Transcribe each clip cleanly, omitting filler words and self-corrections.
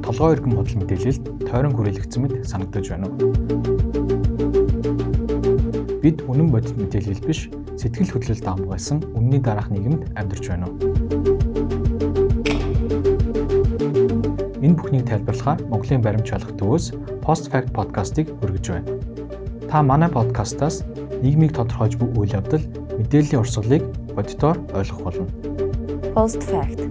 Толгой эргэм худал мэдээлэлд тойрон хүрээлэгдсэн мэт санагдаж байна уу? Бид үнэн бодит мэдээлэл биш, сэтгэл хөдлөлд хамгаалсан үнний дараах нийгэмд амьдарч байна уу? Энэ бүхнийг тайлбарлахаар Монголын баримт чалах төвөөс Post Fact podcast-ыг хүргэж байна. Та манай подкастаас нийгмийг тодорхойлж буй үйл явдал, мэдээллийн урсгалыг бодитоор ойлгох болно. Post Fact.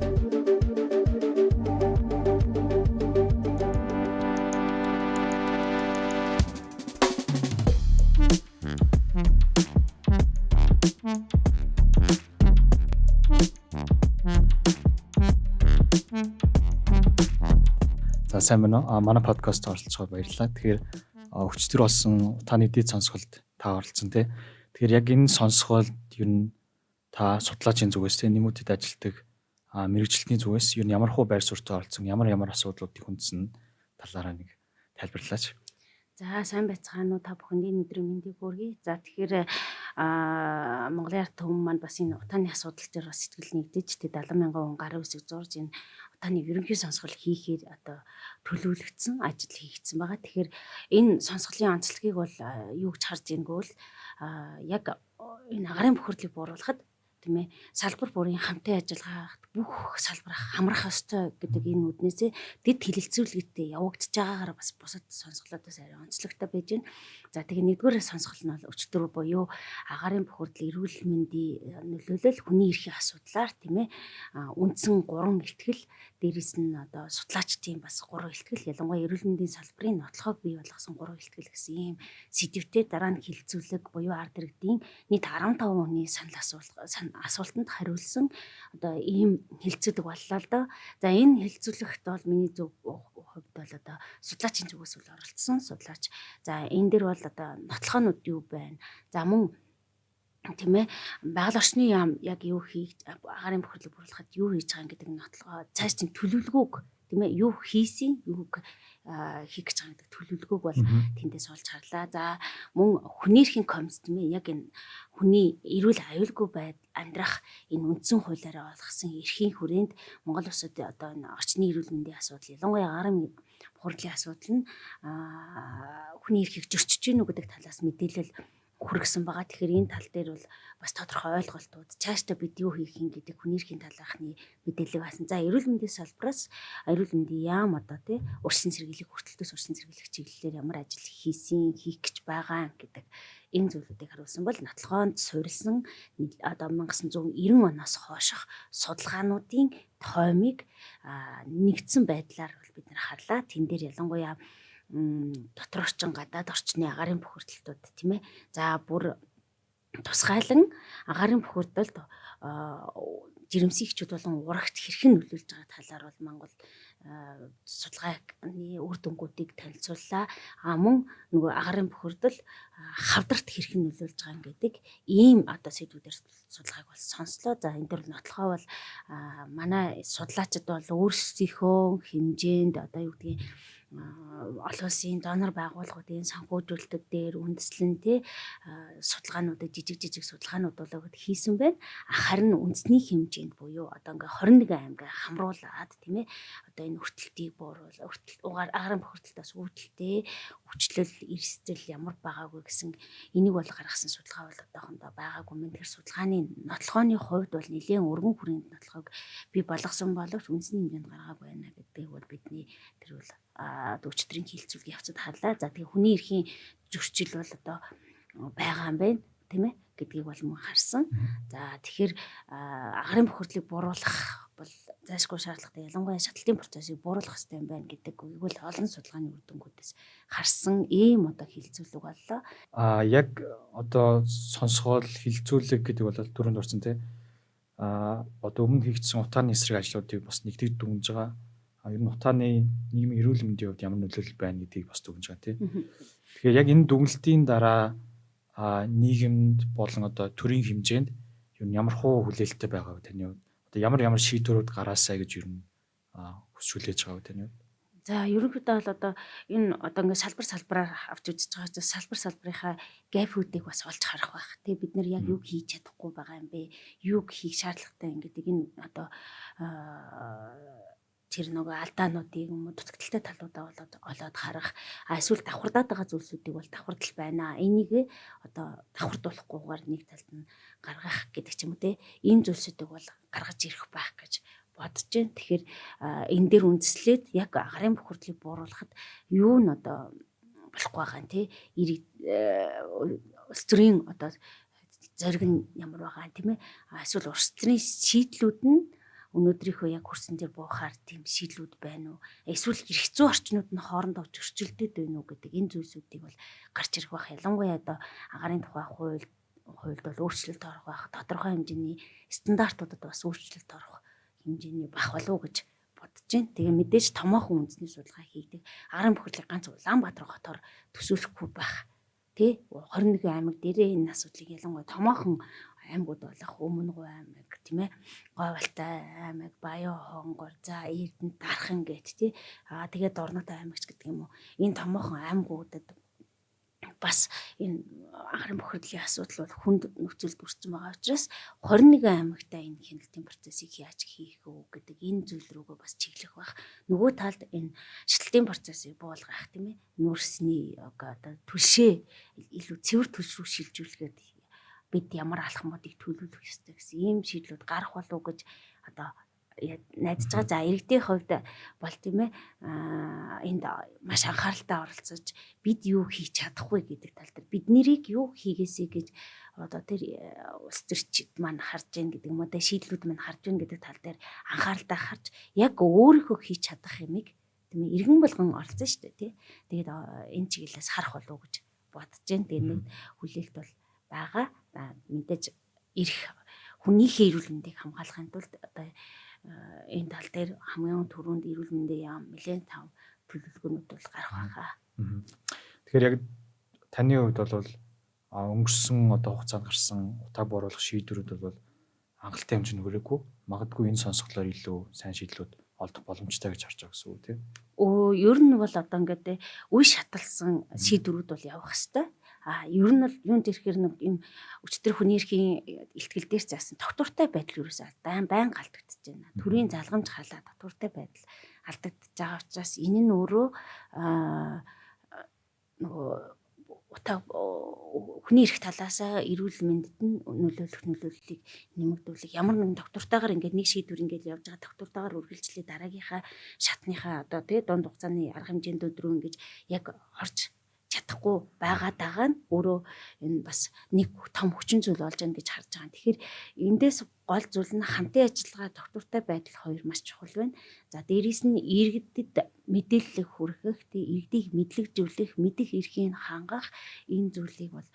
За сайн байна уу? Манай подкаст оролцохоор баярлалаа. Тэгэхээр өчтөр болсон утааны дэд сонсголд та оролцсон тий. Тэгэхээр яг энэ сонсголд ер нь та судлаачийн зүгээс тий нэмүүтэд ажилладаг мэргэжилтний зүгээс ер нь ямар хуу байр суурьтай оролцсон, ямар ямар асуудлуудыг хүндсэн талаараа нэг тайлбарлаач. За сайн байцгаана уу, та бүхэнд энэ өдрийн мэндийг хүргэе. За тэгэхээр Монголын ард түмэн маань бас энэ утааны асуудал дээр бас сэтгэл нэгдэж тэ 70 мянган хүн гарын үсэг зурж энэ утааны ерөнхий сонсгол хийхээр одоо төлөвлөгдсөн ажил хийгдсэн байгаа. Тэгэхээр энэ сонсголын онцлогийг бол юу гэж харж ийнгүй бол яг энэ агарын бохирдлыг бууруулахад тийм ээ салбар бүрийн хамтын ажиллагаат бүх салбар хамрах ёстой гэдэг энэ үднээсээ дэд хэлэлцүүлэгтээ явагдаж байгаагаар бас бусад сонсголоодоос арай онцлогтой байж байна. За тэгээ нэгдүгээр сонсгол нь бол өчтөр буюу агарын бохирдол, эрүүл мэндийн нөлөөлөл, хүний эрхийн асуудлаар тийм ээ үндсэн 3 ихтгэл, дээрэс нь одоо судлаачдын бас 3 ихтгэл, ялангуяа эрүүл мэндийн салбарын нотлохыг бий болгосон 3 ихтгэл гэсэн ийм сэдвтэй дараа нь хэлэлцүүлэг буюу ард иргэдийн нийт 15 хүний санал асуултанд хариулсан одоо ийм хэлэлцүүлэг боллоо л доо. За энэ хэлэлцүүлэгт бол миний зөв хувьд бол одоо судлаачийн зүгээс үл оролцсон судлаач. За энэ дэр бол одоо нотлохоонууд юу байна? За мөн тийм ээ байгаль орчны яам яг юу хийж агарын бохирдлыг бууруулахад юу хийж байгаа гэдэг нотлогоо цааш чинь төлөвлөгөөг тийм ээ юу хийсэн, юуг хийх гэж байгаа гэдэг төлөвлөгөөг бол тэндээс олж харлаа. За мөн хүний эрхийн комисс тийм ээ яг энэ хүний эрүүл аюулгүй байдал амьдрах энэ үндсэн хуулиараа олгосон эрхийн хүрээнд Монгол улсад одоо энэ орчны эрүүл мэндийн асуудал, ялангуяа агарын бохирдлын асуудал нь хүний эрхийг зөрчиж гэнэ үү гэдэг талаас мэдээлэл хүргэсэн байгаа. Тэгэхээр энэ тал дээр бол бас тодорхой ойлголтууд, цаашдаа бид юу хийх юм гэдэг хүний эрхийн талаархны мэдээлэл басан. За эрүүл мэндийн салбараас эрүүл мэндийн яам одоо тий урьдчилан сэргийлэх, хүртэлтөөс урьдчилан сэргийлэх чиглэлээр ямар ажил хийсэн, хийх гэж байгаа гэдэг энэ зүйлүүдийг харуулсан бол нотлохоонд суурилсан одоо 1990 оноос хойших судалгаануудын тоймыг нэгдсэн байдлаар бол бид нар харлаа. Тэн дээр ялангуяа дотор орчин, гадаад орчны агарын бохирдлууд тийм ээ. За бүр тусгайлан агарын бохирдолд жирэмсэн эхчүүд болон урагт хэрхэн нөлөөлж байгаа талаар бол Монгол судалгааны үр дүнгуудыг танилцууллаа. А мөн нөгөө агарын бохирдол хавдарт хэрхэн нөлөөлж байгаа гэдэг ийм одоо сэдвүүдээр судалгааг бол сонслоо. За энэ дээр нотлохоо бол манай судлаачид бол өөрсдийнхөө хэмжээнд одоо юу гэдгийг олон улсын донор байгууллагуудын санхүүжүүлэлтүүд дээр үндэслэн тий судалгаануудыг жижиг жижиг судалгаанууд болоод хийсэн байна. Харин үндэсний хэмжээнд буюу одоо ингээ 21 аймгаа хамруулад тийм ээ одоо энэ өртөлтийг бууруул, өртөл агарын бохирдолтоос үүдэлтэй хүчлэл, эрсдэл ямар байгаагүй гэсэн энийг бол гаргасан судалгаа бол одоохондоо байгаагүй мэн. Тэр судалгааны нотлохооны хувьд бол нэлээд өргөн хүрээнд нотлохыг би болгосон боловч үндэсний хэмжээнд гаргаагүй байна гэдгийг бол бидний тэр бол өчтөрийн хилцүүлэг явцад харлаа. За тэгээ хүний эрхийн зөрчил бол одоо байгаа юм байна тийм ээ гэдгийг бол мөн харсан. За тэгэхээр агарын бохирдлыг бууруулах бол зайлшгүй шаардлагатай, ялангуяа шатлалтын процессыг бууруулах хэрэгтэй юм байна гэдэг үгийг бол олон судалгааны үр дүнгуудээс харсан ийм одоо хилцүүлэг боллоо. Яг одоо сонсгол хилцүүлэг гэдэг бол түрүүнд орсон тий. Одоо өмнө хийгдсэн утааны эсрэг ажлуудыг бас нэгтгэж дүгнж байгаа. Ер нь утааны нийгмийн эрүүл мэндийн хувьд ямар нөлөөлөл байна гэдгийг бас дүгнж байгаа тий. Тэгэхээр яг энэ дүгнэлтийн дараа нийгэмд болон одоо төрийн хэмжээнд ер нь ямар хуу хүлээлттэй байгаа вэ таны хувьд? Одоо ямар ямар шийдвэрүүд гараасай гэж ер нь хүсч хүлээж байгаа вэ таны хувьд? За ерөнхийдөө бол одоо энэ одоо ингээд салбар салбараар авч үзэж байгаа чинь салбар салбарынхаа гэпүүдийг бас олж харах байх. Тэ бид нар яг юг хийж чадахгүй байгаа юм бэ? Юг хийх шаардлагатай юм гэдэг энэ одоо тэр нөгөө алдаануудыг юм уу дутагдaltaй талуудаа болоод олоод харах, эсвэл давхардаад байгаа зүйлсүүдийг бол давхардал байна. Энийг одоо давхардуулахгүйгээр нэг талд нь гаргах гэдэг ч юм уу те. Ийм зүйлсүүдийг бол гаргаж ирэх байх гэж бодож байна. Тэгэхээр энэ дээр үндэслээд яг агарын бохирдлыг бууруулахад юу нь одоо болохгүй байгаа юм те. Улс төрийн одоо зориг нь ямар байгаа юм тийм ээ. Эсвэл улс төрийн шийдлүүд нь өнөөдрийнхөө яг хөрсөн дээр буухаар тийм шийдлүүд байна уу? Эсвэл эрх зүйн орчнууд нь хоорондоо зөрчилдөд байна уу гэдэг энэ зүйлсүүдийг бол гарч ирэх байх. Ялангуяа одоо агарын тухай хуульд бол өөрчлөлт орох байх. Тодорхой хэмжээний стандартуудад бас өөрчлөлт орох хэмжээний байх болов уу гэж бодож байна. Тэгээ мэдээж томоохон үндэсний судалгаа хийгдэг. Агарын бохирдлыг ганц Улаанбаатар хотоор төсөөлөхгүй байх. Тэ 21 аймаг дээрээ энэ асуудлыг ялангуяа томоохон аймагуд болох Өмнөговь аймаг тийм ээ, Говьалтай аймаг, Баян хонгор, за Эрдэнэт, Дархан гэт тий. Аа тэгээд Дорнот аймагч гэдэг юм уу. Энэ томоохон аймагуудад бас энэ анхарын бохирдлын асуудал бол хүнд нөхцөлд өртсөн байгаа учраас 21 аймагтаа энэ хяналтын процессыг яаж хийх үү гэдэг энэ зүйл рүүгээ бас чиглэх байх. Нөгөө талд энэ шатлалтын процессыг буулгах тийм ээ, нүүрсний одоо түлшээ илүү цэвэр түлш рүү шилжүүлэхэд бид ямар алхмуудыг төлөвлөх ёстой гэсэн ийм шийдлүүд гарах болов уу гэж одоо найдаж байгаа. За иргэдийн хувьд бол тийм ээ энд маш анхааралтай оролцож бид юу хийж чадах вэ гэдэг тал дээр бид нарыг юу хийгээсэй гэж одоо тэр улс төрчид маань харж гин гэдэг юм уу, шийдлүүд маань харж гин гэдэг тал дээр анхааралтай харж яг өөрийнхөө хийж чадах юмыг тийм ээ иргэн болгон оролцсон шүү дээ тий. Тэгээд энэ чиглэлээс харах болов уу гэж бодож гин. Тэгээд нэг хүлээлт бол байгаа. Мэдээж эрх хүнийхээ эрүүл мэндийг хамгаалахын тулд одоо энэ тал дээр хамгийн түрүүнд эрүүл мэндийн яам нэлээд тав төлөвлөгөөнүүд бол гарах байхаа. Тэгэхээр яг таны хувьд бол өнгөрсөн одоо хугацаанд гарсан утаа бууруулах шийдвэрүүд бол хангалттай хэмжээнд хүрээгүй. Магадгүй энэ сонсголоор илүү сайн шийдлүүд олдох боломжтой гэж харж байгаа гэсэн үг тийм. Ер нь бол одоо ингээд үе шаталсан шийдвэрүүд бол явах хэвээр. Ер нь бол юунд ирэхээр нэг юм өчтөр хүний эрхийн ихтгэл дээр заасан тогтвортой байдал ерөөсөө байн алдагдчихж байна. Төрийн залгамж халаа тогтвортой байдал алдагдчихж байгаа учраас энэ нь өөрөө нөгөө утаа хүний эрх талаасаа эрүүл мэндэд нь нөлөөлөх нөлөөллийг нэмэгдүүлэх ямар нэгэн тогтвортойгоор ингээд нэг шийдвэр ингээд явж байгаа тогтвортойгоор үргэлжлээ дараагийнхаа шатныхаа одоо тий дунд хугацааны арга хэмжээнд өдрөө ингэж яг орж чадахгүй байгаад байгаа нь өөрөө энэ бас нэг том хүчин зүйл болж байна гэж харж байгаа. Тэгэхээр эндээс гол зүйл нь хамтын ажиллагаа, тогтвортой байдал хоёр маш чухал байна. За дээрээс нь иргэдэд мэдээлэл хүргэх, тэг иргэдийг мэдлэгжүүлэх, мэдэх эрхийг хангах энэ зүйлийг бол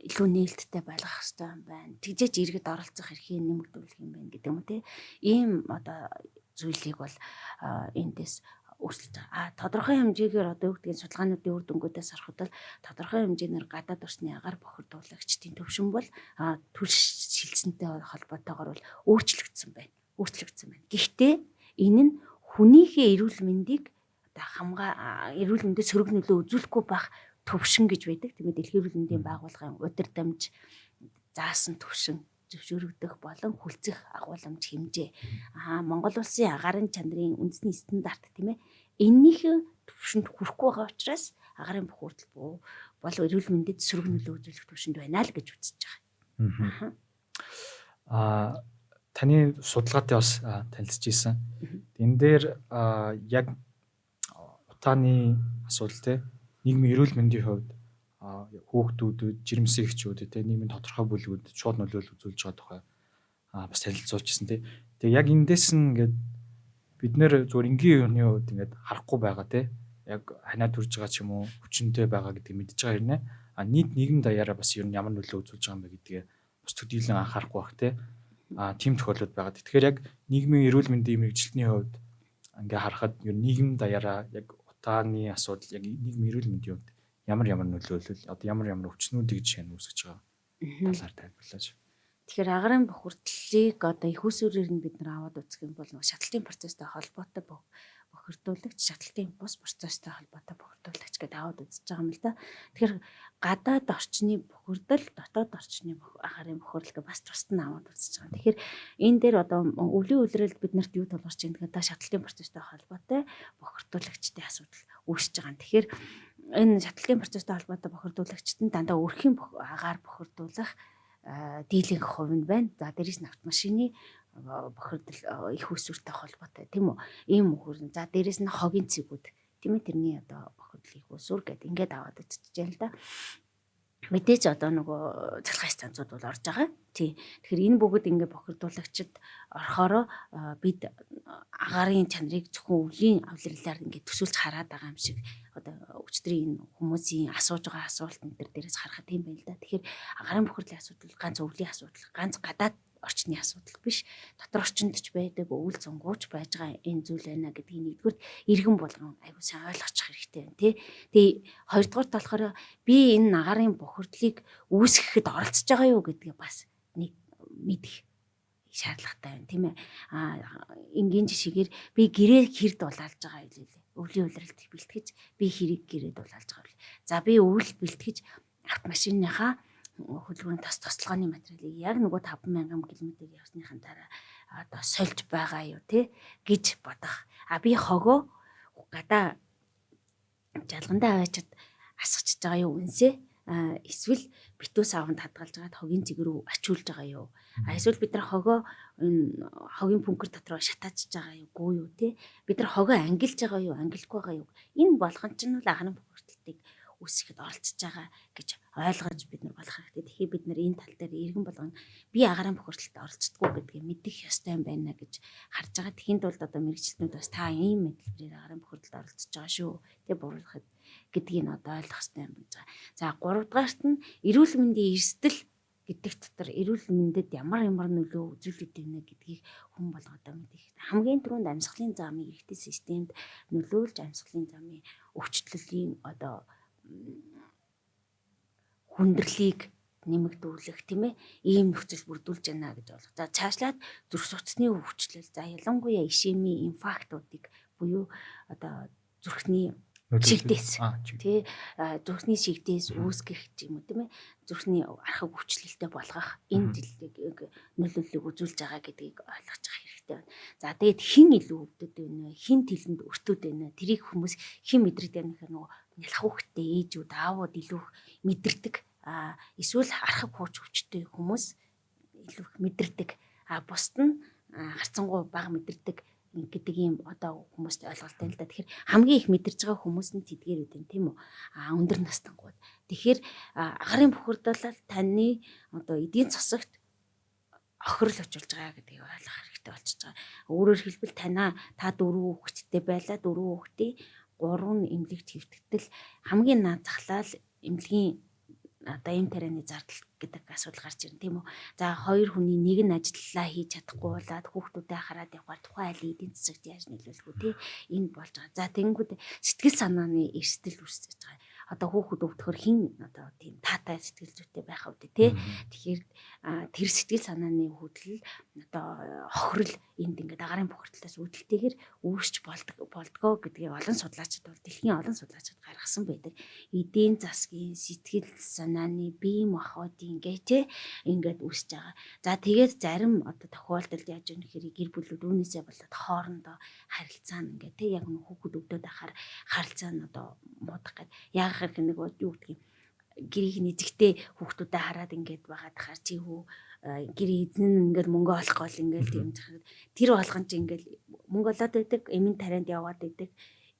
илүү нээлттэй байлгах хэрэгтэй юм байна. Тэгжээч иргэд оролцох эрхийг нэмэгдүүлэх юм байна гэдэг юм уу те. Ийм одоо зүйлийг бол эндээс өөрчилж байгаа. Тодорхой хэмжээгээр одоо юу гэдгийг судалгаануудын үр дүнгуудаас харахад бол тодорхой хэмжээгээр гадаад усны агаар бохирдуулагчдын төвшин бол түлш шилжсэнтэй холбоотойгоор бол өөрчлөгдсөн байна. Өөрчлөгдсөн байна. Гэхдээ энэ нь хүнийхээ эрүүл мэндийг одоо эрүүл мэндэд сөрөг нөлөө үзүүлэхгүй байх төвшин гэж байдаг. Тийм ээ, Дэлхийн эрүүл мэндийн байгууллагын удирдамж заасан төвшин зөвшөөрөгдөх болон хүлцэх агуулмж хэмжээ. Монгол улсын агаарын чанарын үндэсний стандарт тийм ээ. Эннийхээ төвшөнд хүрэхгүй байгаа учраас агарын бохирдол бол эрүүл мэндэд сөрөг нөлөө үзүүлэх төвшөнд байна л гэж үзэж байгаа. Таны судалгаатай бас танилцж ирсэн. Энэ дээр яг утааны асуудал те нийгмийн эрүүл мэндийн хувьд хүүхдүүдэд, жирэмсэн эхчүүдэд те нийгмийн тодорхой бүлгүүд шууд нөлөөлөл үзүүлж байгаа тухай бас танилцуулж ирсэн те. Тэгээ яг эндээс нь ингээд бид нэр зүгээр энгийн юуны хувьд ингээд харахгүй байгаа те. Яг ханаа төрж байгаа ч юм уу хүчнтэй байгаа гэдгийг мэдж байгаа хэрнээ. Нийт нийгэм даяараа бас ер нь ямар нөлөө үзүүлж байгаа юм бэ гэдгээ бас төдийлөн анхаарахгүй байх те. Тийм тохиолдол байгаа. Тэгэхээр яг нийгмийн эрүүл мэндийн мэргэжилтний хувьд ингээ харахад ер нь нийгэм даяараа яг утааны асуудал яг нийгмийн эрүүл мэндийн хувьд ямар ямар нөлөөлөл одоо ямар ямар өвчнүүдийг жишээ нь үүсгэж байгаа талаар тайлбарлаач. Тэгэхээр агарын бохирдлыг одоо их усүрээр нь бид нар аваад үзэх юм бол шатлалтын процесстэй холбоотой бүх бохирдуулагч, шатлалтын бус процесстой холбоотой бохирдуулагч гэдээ аваад үзэж байгаа юм л да. Тэгэхээр гадаад орчны бохирдол, дотоод орчны агаарын бохирдол гэж бас тусад нь аваад үзэж байгаа. Тэгэхээр энэ дээр одоо өвлийн улиралд бид нарт юу тулгарч байна гэхээр та шатлалтын процесстой холбоотой бохирдуулагчдын асуудал үүсэж байгаа. Тэгэхээр энэ шатлалтын процесстой холбоотой бохирдуулагчид нь дандаа өрхийн агаар бохирдуулах дийлэнх хувь нь байна. За, дээрээс нь автомашины бохирдол их үүсвэртэй холбоотой, тийм үү? Ийм үхэр. За, дээрээс нь хогийн цэгүүд, тийм ээ, тэрний одоо бохирдол их үүсвэр гэдэг ингээд аваад үзчихэж байна л да. Мэдээж одоо нөгөө цахилгаан станцууд бол орж байгаа. Тий. Тэгэхээр энэ бүгд ингээд бохирдуулагчид орохороо бид агаарын чанарыг зөвхөн өвлийн авлирлаар ингээд төсөөлж хараад байгаа юм шиг одоо өчигдрийн энэ хүмүүсийн асууж байгаа асуулт энэ төр дээрээс харахад тийм байна л да. Тэгэхээр агаарын бохирдлын асуудал ганц өвлийн асуудал, ганц гадаад орчны асуудал биш. Дотор орчинд ч байдаг, өвөл зунгууч байж байгаа энэ зүйл байна гэдгийг нэгдүгээр иргэн болгон айгуу сайн ойлгочих хэрэгтэй байна, тий. Тэгээ хоёрдугаарт болохоор би энэ агаарын бохирдлыг үүсгэхэд оролцож байгаа юу гэдгээ бас нэг мэдэх шаардлагатай байна, тийм ээ. А энгийн жишээгээр би гэрээ хэрд улаалж байгаа юм лээ. Өвлийн улиралд бэлтгэж би хэрэг гэрээд улаалж байгаа юм. За, би өвөл бэлтгэж автомашиныхаа хөдөлгөөний тос тослогооны материалыг яг нөгөө 5000 км явсныхан дараа одоо сольж байгаа юу, те, гэж бодох. А би хогоо гадаа жалгандаа аваачаад асгачж байгаа юу үнсээ, эсвэл битүү саванд хадгалж байгаад хогийн цэг рүү ачуулж байгаа юу? А эсвэл бид нар хогоо энэ хогийн пүнкер дотроо шатаачж байгаа юу, гүү юу, те? Бид нар хогоо ангилж байгаа юу, ангилахгүй байгаа юу? Энэ болгон чинь л агарын бохирдлыг үүсгэхэд оролцож байгаа гэж ойлгож бид нар болох хэрэгтэй. Тэгэхээр бид нар энэ тал дээр иргэн болгон би агарын бохирдолд оролцдоггүй гэдгийг мэдэх ёстой юм байна гэж харж байгаа. Тэхийн тулд одоо мэргэжилтнүүд бас та ийм мэдлэрээр агарын бохирдолд оролцож байгаа шүү. Тэг буруутгахад гэдгийг нь одоо ойлгох ёстой юм гэж байгаа. За, гуравдугаарт нь эрүүл мэндийн эрсдэл гэдэг дотор эрүүл мэндэд ямар ямар нөлөө үзүүлдэг вэ гэдгийг хүн болго одоо мэдэх. Хамгийн түрүүнд амьсгалын замын эрхтэй системд нөлөөлж, амьсгалын замын өвчлөлийн одоо хүндрэлийг нэмэгдүүлэх, тийм ээ, ийм нөхцөл бүрдүүлж байна гэж ойлгох. За, цаашлаад зүрх судасны өвчлөл, за, ялангуяа ишемийн инфарктуудыг буюу одоо зүрхний шигдээс, тий, зүрхний шигдээс үүсгэх юм уу, тийм ээ, зүрхний архаг өвчлөлтэй болгох энэ зүйлийг нөлөөллийг үзүүлж байгаа гэдгийг ойлгож байгаа хэрэгтэй байна. За, тэгээд хэн илүү өвдөд байна вэ? Хэн тэлэнд өртөөд байна вэ? Тэрийг хүмүүс хэн мэдрээд байна гэхээр нөгөө нялх хүүхдтэй ээжүүд, аавууд илүү мэдэрдэг. А эсвэл архаг хууч өвчтэй хүмүүс илүү их мэдэрдэг. А бусд нь харцангуй бага мэдэрдэг гэдэг ийм одоо хүмүүст ойлголттой л да. Тэгэхээр хамгийн их мэдэрч байгаа хүмүүс нь тэдгээр үү, тийм үү? А өндөр настангууд. Тэгэхээр агарын бохирдол таны одоо эдийн засагт охирол учруулж байгаа гэдгийг ойлгох хэрэгтэй болчихж байгаа. Өөрөөр хэлбэл танаа та дөрвөн хүүхэдтэй байлаа. Дөрвөн хүүхдийн гурав нь эмнэлэгт хэвтгэтэл хамгийн наад захлаал эмнэлгийн одоо эм тарианы зардал гэдэг асуудал гарч ирнэ, тийм үү. За, хоёр хүний нэг нь ажиллалаа хийж чадахгүй болоод хүүхдүүдэд хараад явахаар тухайн айлын эдийн засагт яаж нөлөөлөх вэ, тий. Энэ болж байгаа. За, тэгэнгүүт сэтгэл санааны эрсдэл үүсэж байгаа. Одоо хүүхэд өвдөхөр хэн одоо тийм таатай сэтгэл зүйтэй байх вэ, тий. Тэгэхээр тэр сэтгэл санааны хөдлөл, одоо хохирол энд ингээд агарын бохирдлоос үүдэлтэйгээр үүсч болдгоо гэдгийг олон судлаачид бол дэлхийн олон судлаачид гаргасан байдаг. Эдийн засгийн, сэтгэл санааны, бие махбодын ингээ, тий, ингээд үүсэж байгаа. За, тэгээд зарим одоо тохиолдолд яаж юм гэхээр гэр бүлүүд үүнээсээ болоод хоорондоо харилцаа нь ингээ, тий, яг нэг хүүхэд өвдөд байхаар харилцаа нь одоо муудах гээд яг хэрэг нэг юу гэдгийг гэрийг нэзэгтэй хүүхдүүдэд хараад ингээд байгаад хахаар чи хүү гэрээ эзэн нь ингээд мөнгө олох гол ингээд тийм захад тэр болгон чи ингээд мөнгө олоод байдаг, эмийн тарианд яваад байдаг,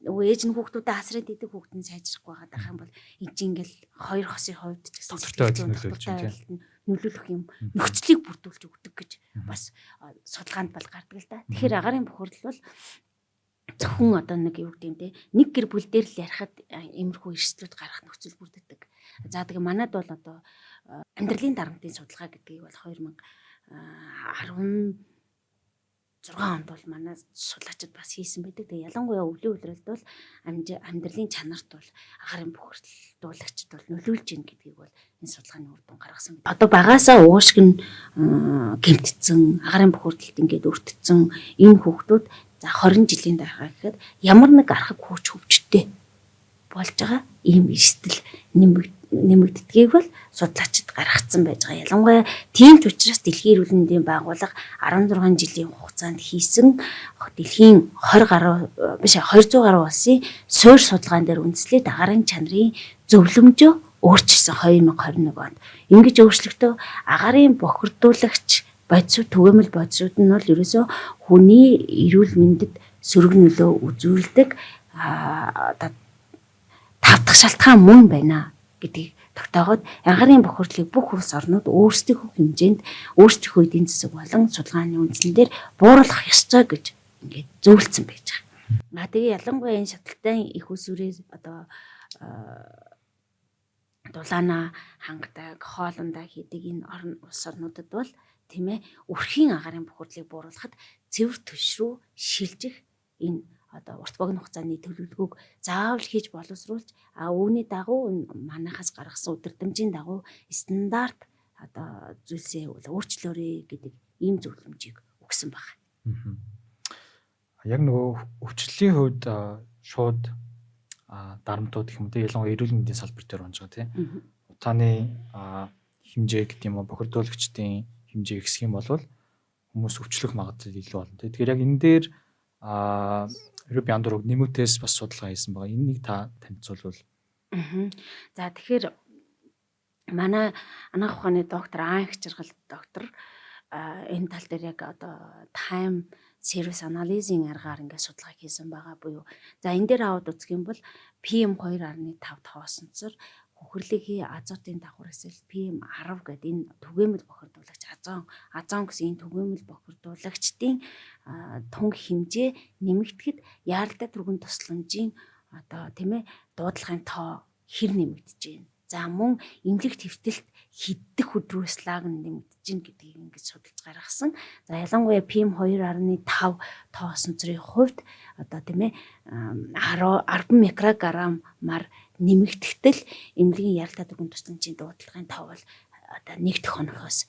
нөгөө ээж нь хүүхдүүдэд асраад идэг, хүүхд нь сайжрахгүй байгаад байх юм бол эн чинь ингээл хоёр хосын хувьд ч гэсэн сэтгэл зүйн нөлөөлөх юм нөхцөлийг бүрдүүлж өгдөг гэж бас судалгаанд бол гардаг л да. Тэгэхээр агарын бохирдол бол зөвхөн одоо нэг юу гэдэг юм те, нэг гэр бүл дээр л ярихад иймэрхүү эрсдлүүд гарах нөхцөл бүрддэг. За, тэгээ манад бол одоо амьдралын дарамтын судалгаа гэдгийг бол 2016 онд бол манай судлаачид бас хийсэн байдаг. Тэгээ ялангуяа өвлийн улиралд бол амьдралын чанарт бол агарын бохирдуулагчид бол нөлөөлж гин гэдгийг бол энэ судалгааны үр дүн гаргасан. Одоо багасаа уушиг нь гэмтсэн, агарын бохирдолд ингээд өртсөн энэ хүүхдүүд За 20 жилийн дараа гэхэд ямар нэг архаг хүч хөвчтэй болж байгаа ийм эрсдэл нэмэгддгийг бол судлаачид гаргацсан байж байгаа. Ялангуяа тийм ч учраас Дэлхийн эрүүл мэндийн байгууллага 16 жилийн хугацаанд хийсэн дэлхийн 20 гаруй биш 200 гаруй улсын суурь судалгаан дээр үндэслээд агаарын чанарын зөвлөмжөө өөрчилсөн 2021 онд. Ингэж өөрчлөхдөө агаарын бохирдуулагч бодисууд, түгээмэл бодисууд нь бол ерөөсөө хүний эрүүл мэндэд сөрөг нөлөө үзүүлдэг одоо тав дахь шалтгаан мөн байна гэдгийг тогтоогоод агаарын бохирдлыг бүх улс орнууд өөрсдийнхөө хэмжээнд өөрсдийнхөө эдийн засаг болон судалгааны үндсэн дээр бууруулах ёстой гэж ингээд зөвлөсөн байж байгаа. Тэгээ ялангуяа энэ шаталтай их усүрээр одоо дулаанаа хангадаг, хоолундаа хийдэг энэ орон улс орнуудад бол тийм ээ өрхийн агаарын бохирдлыг бууруулахад цэвэр түлш рүү шилжих энэ одоо урт богино хугацааны төлөвлөгөөг заавал хийж боловсруулж, үүний дагуу манайхаас гаргасан удирдамжийн дагуу стандарт одоо зүйлсээ өөрчлөөрэй гэдэг ийм зөвлөмжийг өгсөн баг. Яг нөгөө өвчлөлийн хувьд шууд дарамтууд гэх юм те, ялангуяа эрүүл мэндийн салбар дээр унж байгаа тийм. Утааны хэмжээ гэдэг юм уу, бохирдуулагчдын хэмжээ ихсэх юм бол хүмүүс өвчлөх магадлал илүү болно те. Тэгэхээр яг энэ дээр Руби Андурог нэмэгдээс бас судалгаа хийсэн байгаа. Энэнийг та танилцуулбал. За тэгэхээр манай анагаах ухааны доктор Аан их жаргал доктор энэ тал дээр яг одоо time series analysis-ийн аргаар ингээд судалгаа хийсэн байгаа буюу за энэ дээр аваад үзэх юм бол PM2.5 тоосонцор үхэрлэгийн азотын давхар эсвэл PM10 гэдэг энэ түгээмэл бохирдуулагч азон гэсэн энэ түгээмэл бохирдуулагчдын тунг хэмжээ нэмэгдэхэд яаралтай түргэн тусламжийн одоо тийм ээ дуудлагын тоо хэр нэмэгдэж байна. За мөн эмнэлэг твтэлт хэддэх өдрөөс лаг нэмэгдэж байна гэдгийг ингэж судалж гаргасан. За ялангуяа PM2.5 тоосонцрын хувьд одоо тийм ээ 10 микрограммаар нэмэгдэхдээ эмнэлгийн яралтай түргэн тусламжийн дуудлагын тоо бол одоо нэгдэх хонохоос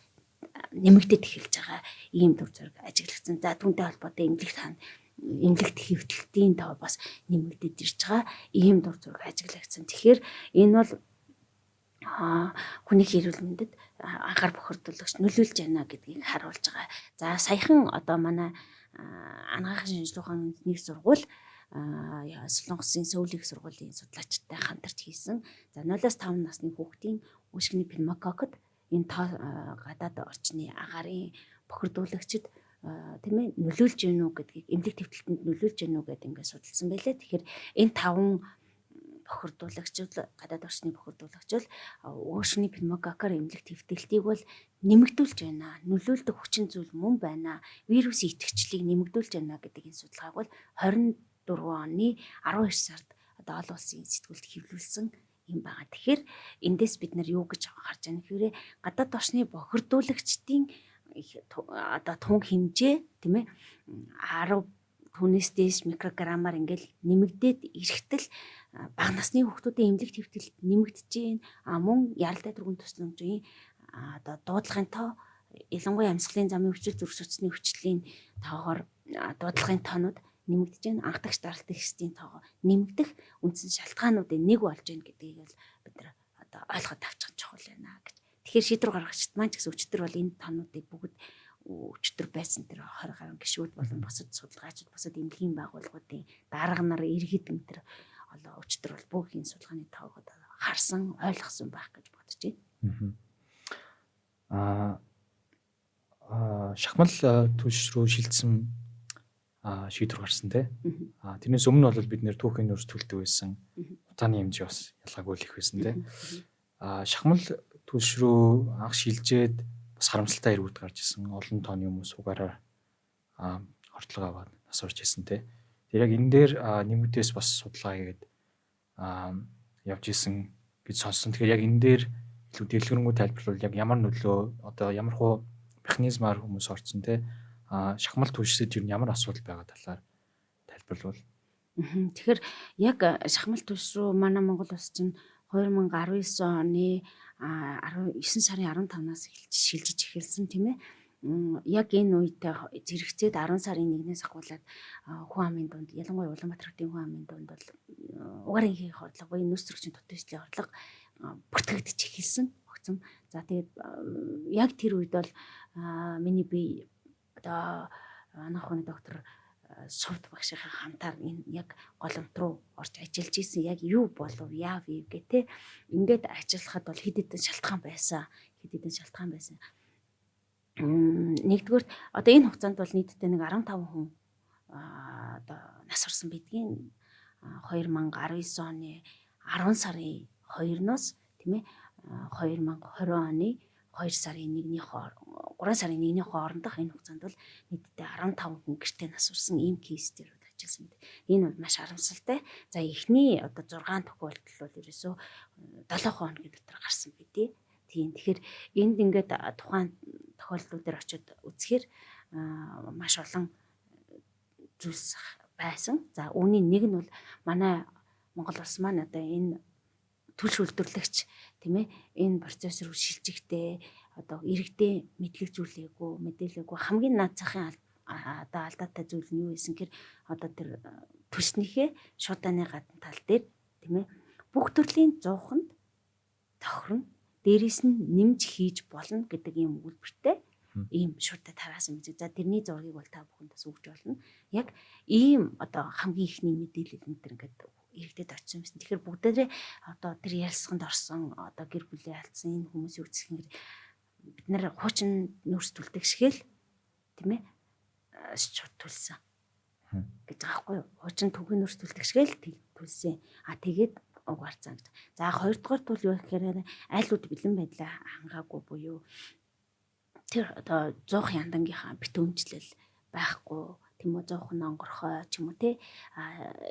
нэмэгдээд эхэлж байгаа ийм төр зураг ажиглагдсан. За түүнтэй холбоотой эмнэлэгт хэвтэлтийн тоо бас нэмэгдээд ирж байгаа ийм дур зураг ажиглагдсан. Тэгэхээр энэ бол хүний эрүүл мэндэд ангаар бохирдуулагч нөлөөлж байна гэдгийг харуулж байгаа. За саяхан одоо манай анагаахын шинжилгээ ухааны үндэсний сургууль Солонгосын Сөүл их сургуулийн судлаачтай хамтарч хийсэн. За 0-5 насны хүүхдийн үүшгний пневмококкод энэ гадаад орчны агаарын бохирдуулагчид тийм ээ нөлөөлж гэнэ үү гэдгийг эмнэлэг твтэлтэнд нөлөөлж гэнэ үү гэдээ ингээд судалсан байлээ. Тэгэхээр энэ таван бохирдуулагч бол гадаад орчны бохирдуулагч бол уушгины пневмококкоор эмнэлэг твтэлтийг бол нэмэгдүүлж байна. Нөлөөлдөг хүчин зүйл мөн байна. Вирусын идэвхжлийг нэмэгдүүлж байна гэдэг энэ судалгааг бол 24 оны 12 сард одоо олон улсын сэтгүүлд хэвлүүлсэн юм байгаа. Тэгэхээр эндээс бид нар юу гэж харж байгаа нэхэрээ гадаад орчны бохирдуулагчдын одоо тунг хэмжээ тийм ээ 10 түүнээс дээш микрограммаар ингээл нэмэгдээд ирэхтэл бага насны хүүхдүүдийн эмнэлэг твтэлт нэмэгдэж гин, а мөн яралтай түргэн тусламжийн одоо дуудлагын тоо, ялангуяа амьсгалын замын өвчлөл, зүрх судасны өвчлөлийн тоогоор дуудлагын тоонууд нэмэгдэж байна. Анхдагч даралтын хэсгийн тоогоо нэмэгдэх үндсэн шалтгаануудын нэг болж байна гэдгийг л бид нар одоо ойлгоод авчих чухал байна гэж. Тэгэхээр шийдвэр гаргагчид маань ч гэсэн өчтөр бол энэ тоонуудыг бүгд өчтөр байсан тэр 20 гаруй гишүүд болон бусад судалгаачид, бусад эмнэлгийн байгууллагуудын дарга нар, иргэд энэ тэр олон өчтөр бол бүх энэ судалгааны тоог одоо харсан, ойлгосон байх гэж бодож байна. Аа шахмал түлш рүү шилжсэн шийдвэр гарсан тий. Тэрнээс өмнө бол бид нэр түүхийн нөөц төлдөг байсан. Утааны хэмжээ бас ялгаагүй л их байсан тий. Шахмал түлш рүү анх шилжээд бас харамсалтай эргүүд гарч исэн. Олон тооны хүмүүс угаараа хортлого аваад нас орж исэн тий. Тэр яг энэ дээр нэмэгдээс бас судалгаа хийгээд явж исэн гэж сонссон. Тэгэхээр яг энэ дээр илүү дэлгэрэнгүй тайлбарлавал яг ямар нөлөө, одоо ямар хуу механизмаар хүмүүс орцсон тий. Шахмал түлшсэд ер нь ямар асуудал байгаа талаар тайлбарлавал. Тэгэхээр яг шахмал түлш рүү манай Монгол улс чинь 2019 оны 19 сарын 15-наас эхэлж шилжиж эхэлсэн тийм ээ. Яг энэ үедээ зэрэгцээд 10 сарын 1-ээс ахуулаад хүн амын дунд, ялангуяа Улаанбаатар хотын хүн амын дунд бол угарын хийх орлого буюу нөөц зөрөгчийн дутуу орлого бүртгэгдэж эхэлсэн огцом. За тэгээд яг тэр үед бол миний бие одоо манайх хүний доктор Сувд багшийнхаа хамтаар энэ яг голомт руу орж ажиллаж исэн. Яг юу болов, яав ив гэх те. Ингээд ажиллахад бол хэд хэдэн шалтгаан байсан. Хэд хэдэн шалтгаан байсан. Нэгдүгээр одоо энэ хугацаанд бол нийтдээ нэг 15 хүн одоо нас орсон бидгийн 2019 оны 10 сарын 2-ноос, тийм ээ, 2020 оны 2 сарын 1-ний 3 сарын 1-ний хоорондох энэ хугацаанд бол нийтдээ 15 хүн гэртээ нас орсон ийм case дээр ажилласан мэт. Энэ бол маш харамсалтай. За эхний одоо 6 тохиолдол бол ерөөсөө 7 хоногийн дотор гарсан бидээ. Тийм. Тэгэхээр энд ингээд тухайн тохиолдлуудаар очиод үзэхээр маш олон зүйлс байсан. За үүний нэг нь бол манай Монгол улс маань одоо энэ төлш үйлдвэрлэгч, тийм ээ, энэ процесс руу шилжихдээ одоо иргэдээ мэдлэгжүүлээгүй, мэдээлээгүй. Хамгийн наад захын одоо алдаатай зүйл нь юу байсан гэхээр одоо тэр төлснийхээ шуудааны гадна тал дээр, тийм ээ, бүх төрлийн зууханд тохирно, дээрээс нь нэмж хийж болно гэдэг ийм өгүүлбэртэй ийм шуудаа тараасан мэт. За тэрний зургийг бол та бүхэнд бас өгч болно. Яг ийм одоо хамгийн ихний мэдээлэл энэ төр ингээд иргэдэд очсон юмсан. Тэгэхээр бүгдээрээ одоо тэр ярилцлаганд орсон, одоо гэр бүлээ алдсан энэ хүмүүс юу гэсэн бид нар хуучин нөөц түлдэг шигээл, тийм ээ, шууд түлсэн гэж байгаа байхгүй юу? Хуучин түүхийн нөөц түлдэг шигээл түлсэн. А тэгээд уг гарцсан гэж. За хоёрдугаар тул юу гэхээр айлууд бэлэн байдлаа хангаагүй буюу тэр одоо 100 яндангийнхаа битүүмжлэл байхгүй, тийм үү, 100 онгорхой ч юм уу те,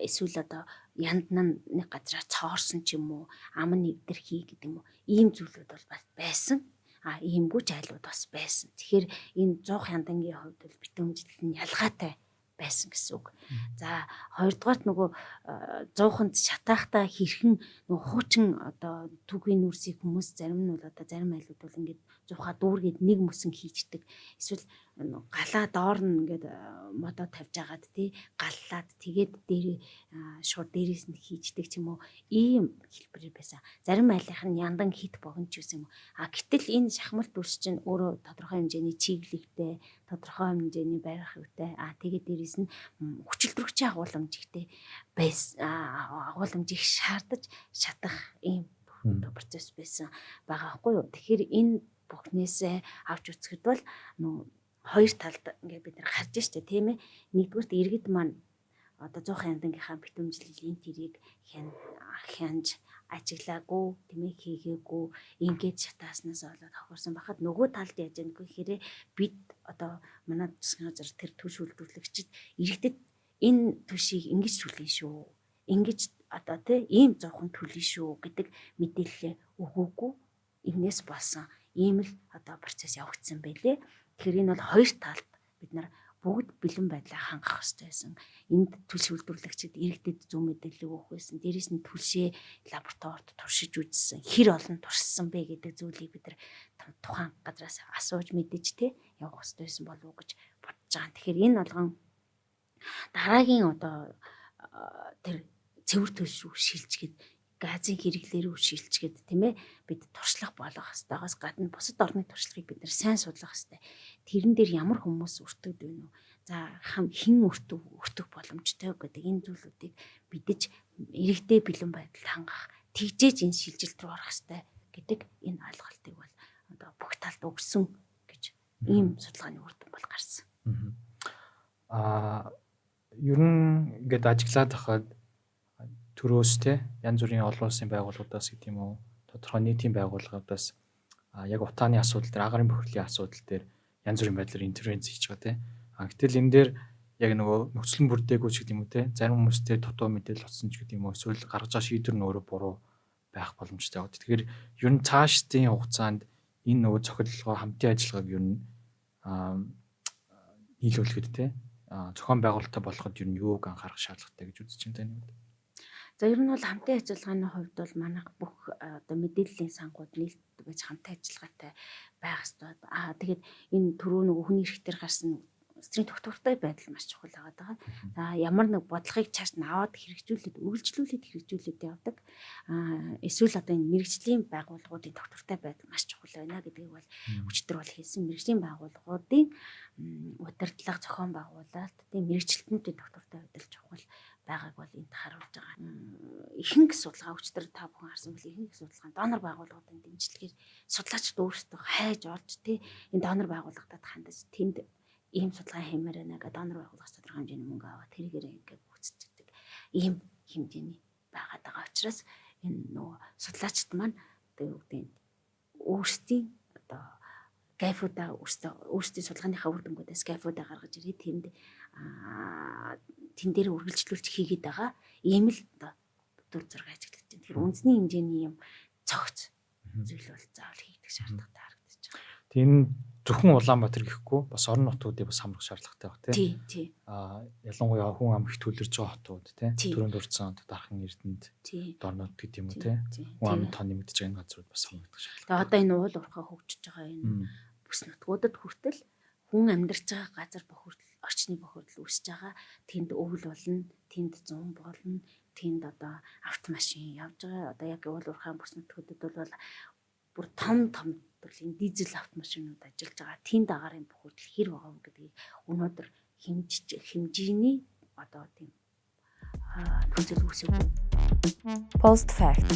эсвэл одоо янд нь нэг газараа цоорсон ч юм уу, ам нь эвдэрхий гэдэг юм уу, ийм зүйлүүд бол бас байсан. А иймгүй ч айлууд бас байсан. Тэгэхээр энэ 100 яндангийн хувьд бол битүүмжлэл нь ялгаатай байсан гэсэн үг. За хоёрдугаарт нөгөө зууханд шатаахта хэрхэн нөгөө хуучин одоо түүхийн нүрсийг хүмүүс зарим нь бол одоо зарим айлууд бол ингээд зуухаа дүүргээд нэг мөсөн хийчдэг. Эсвэл галаа доор нь ингээд модоо тавьж агаад тий галлаад тэгээд дээр шууд дээрээс нь хийчдэг ч юм уу, ийм хэлбэрээр байсан. Зарим айлынх нь яндан хит богино ч байсан юм уу. А гэтэл энэ шахмал дүрс чинь өөрөө тодорхой хэмжээний чиглэлтэй, тодорхой хэмжээний барих юутай. А тэгээд дээрээс нь хүчилтөрөгчийн агуулмж ихтэй байсан, агуулмж их шаардаж шатах ийм процесс байсан байгаа байхгүй юу. Тэгэхээр энэ бүхнээсээ авч үзэхэд бол нөө хоёр талд ингээд бид нар харж штэ, тийм ээ. Нэгдүгüрт иргэд маань одоо 100 яндангийнхаа битүүмжлэлийн тэрийг хянж ажиглаагүй, тийм ээ, хийгээгүй, ингээд шатааснаас болоод хохирсон байхад нөгөө талд яаж яах вэ гэхээр бид одоо манай засгийн газар тэр түлш үйлдвэрлэгчид иргэдэд энэ түлшийг ингэж түлхин шүү, ингэж одоо тий ийм зовхон төлнө шүү гэдэг мэдээлэлээ өгөөгүй, энээс болсон ийм л одоо процесс явагдсан байлээ. Тэгэхээр энэ бол хоёр талд бид нар бүгд бэлэн байдлаа хангах хэрэгтэй байсан. Энд түлш үйлдвэрлэгчид иргэдэд зөв мэдээлэл өгөх байсан. Дээрээс нь түлшээ лабораторид туршиж үзсэн. Хэр олон туршсан бэ гэдэг зүйлийг бид нар тухайн газраас асууж мэдэж те явах хэрэгтэй байсан болов уу гэж бодож байгаа. Тэгэхээр энэ болгон дараагийн одоо тэр цэвэр түлш рүү шилжихэд, газын хэрэглээ рүү шилжихэд, тийм ээ, бид туршлага болгох ёстойгоос гадна бусад орны туршлагыг бид нар сайн судлах ёстой. Тэрэн дээр ямар хүмүүс өртөгд байна уу? За хэн өртөх боломжтой гэдэг энэ зүйлүүдийг мэдэж иргэдээ бэлэн байдалд хангах, тэгжээж энэ шилжилт рүү орох ёстой гэдэг энэ ойлголтыг бол одоо бүх талд өгсөн гэж ийм судалгааны үр дүн бол гарсан. Аа ер нь ингээд ажиглаад байхад төрөөс те янз бүрийн олон улсын байгууллагуудаас гэдэг юм уу, тодорхой нийтийн байгууллагуудаас яг утааны асуудал дээр, агарын бохирлын асуудал дээр янз бүрийн байдлаар интервенц хийж байгаа те. А гэтэл энэ дээр яг нөгөө нөхцөл нь бүрдээгүй ч гэдэг юм уу те, зарим хүмүүстэй дутуу мэдээлэл утсан ч гэдэг юм уу, эсвэл гаргаж байгаа шийдвэр нь өөрөө буруу байх боломжтой байгаа. Тэгэхээр ер нь цаашдын хугацаанд энэ нөгөө зохицолгоо, хамтын ажиллагааг ер нь нийлүүлэхэд те зохион байгуулалттай болоход ер нь юуг анхаарах шаардлагатай гэж үзэж байна таны хувьд? За, ер нь бол хамтын ажиллагааны хувьд бол манайх бүх одоо мэдээллийн сангууд нийлд байж хамтын ажиллагаатай байх ёстой. Тэгээд энэ түрүү нөгөө хүний эрх дээр гарсан өсрийн тогтвортой байдал маш чухал байгаа даа. За, ямар нэг бодлогыг чааш нь аваад хэрэгжүүлээд, үргэлжлүүлээд хэрэгжүүлээд явдаг. Эсвэл одоо энэ мэргэжлийн байгууллагуудын тогтвортой байдал маш чухал байна гэдгийг бол өчигдөр бол хэлсэн. Мэргэжлийн байгууллагуудын удирдлага, зохион байгуулалт, тийм мэргэжилтнүүдийн тогтвортой байдал чухал байгааг бол энд харуулж байгаа. Ихэнх судалгаа, өчигдөр та бүхэн харсан бол ихэнх судалгаа донор байгууллагуудын дэмжлэгээр судлаачид өөрсдөө хайж олж, тий, энэ донор байгууллагадад хандаж, тэнд ийм судалгаа хиймээр байна гэдэг донор байгууллагаас тодорхой хэмжээний мөнгө аваад тэрийгээрээ ингээд гүйцэтгэдэг ийм хэмжээний байгаад байгаа учраас энэ нөгөө судлаачид маань одоо юу гэдэг нь өөрсдийн одоо гайфуудаа өөрсдийн судалгааныхаа үр дүнгуудаас гайфуудаа гаргаж ирээд тэнд тэн дээр үргэлжлүүлж хийгээд байгаа ийм л одоо дүр зураг ажиглаж байна. Тэгэхээр үндэсний хэмжээний юм цогц зүйл бол заавал хийгдэх шаардлагатай харагдаж байгаа. Тэгээ энэ зөвхөн Улаанбаатар гэхгүй бас орон нутгуудыг бас хамрах шаардлагатай баг, тий. Тий. Ялангуяа хүн ам их төлөрж байгаа хотууд, тий. Тий. Түрүүнд дурдсан Дархан, Эрдэнэт, Дорнод гэдэг юм уу, тий. Хүн амын тоо нэмэгдэж байгаа энэ газрууд бас хамрагдах шаардлагатай. Тэгээ одоо энэ уул уурхай хөгжиж байгаа энэ бүс нутгуудад хүртэл хүн амьдарч байгаа газар бохирдол, орчны бохирдол үүсэж байгаа. Тэнд өвөл болно, тэнд зун болно, тэнд одоо автомашин явж байгаа. Одоо яг уул уурхай бүс нутгуудад бол бүр том том төрлийн дизель автомашинууд ажиллаж байгаа. Тэнд агаарын бохирдол хэр байгаа вэ гэдгийг өнөөдөр хэмжиж хэмжээний одоо тийм нөхцөл үүсэв. Post fact.